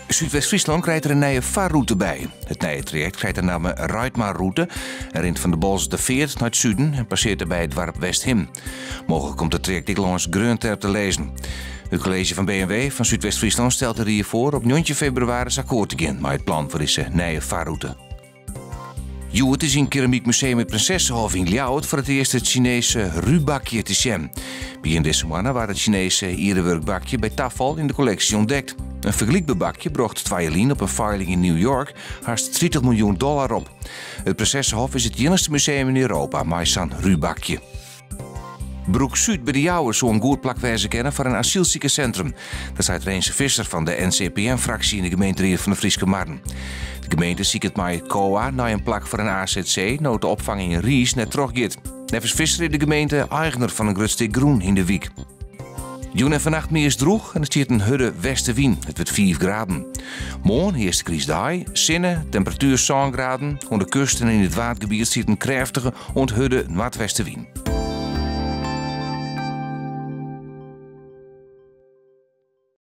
Súdwest-Fryslân krijt der in nije farrûte by. It nije trajekt krijt de namme Reidmarrûte en rint fan de Bolserter Feart nei it suden en passeart dêrby it doarp Westhim. Mooglik komt it trajekt ek lâns Greonterp te lizzen. It kolleezje fan B en W fan Súdwest-Fryslân stelt de rie foar op 19 febrewaris akkoart te gean mei it plan foar dizze nije farrûte. Hjoed is yn Keramykmuseum It Prinsessehof yn Ljouwert foar it earst it Sineeske rubakje te sjen. Begjin dizze moanne waard it Sineeske ierdewurkbakje by tafal yn de kolleksje ûntdekt. In fergelykber bakje brocht twa jier lyn op in feiling yn New York hast 30 miljoen dollar op. It Prinsessehof is it iennichste museum yn Europa mei sa'n rubakje. Broek-Súd by De Jouwer soe in goed plak wêze kinne foar in asylsikerssintrum. Dat seit Rinse Visser fan de NCPN-fraksje yn de gemeenteried fan de Fryske Marren. De gemeente siket mei it COA nei in plak foar in azc no't de opfang yn Riis net trochgiet. Neffens Visser is de gemeente eigener fan in grut stik grûn yn de wyk. Jûn en fannacht meast drûch en der stiet in hurde westewyn. It wurdt 5 graden. Moarn, earste krystdei, sinne, temperatuer 7 graden. Oan de kust en yn it Waadgebiet stiet in krêftige oant hurde noardwestewyn.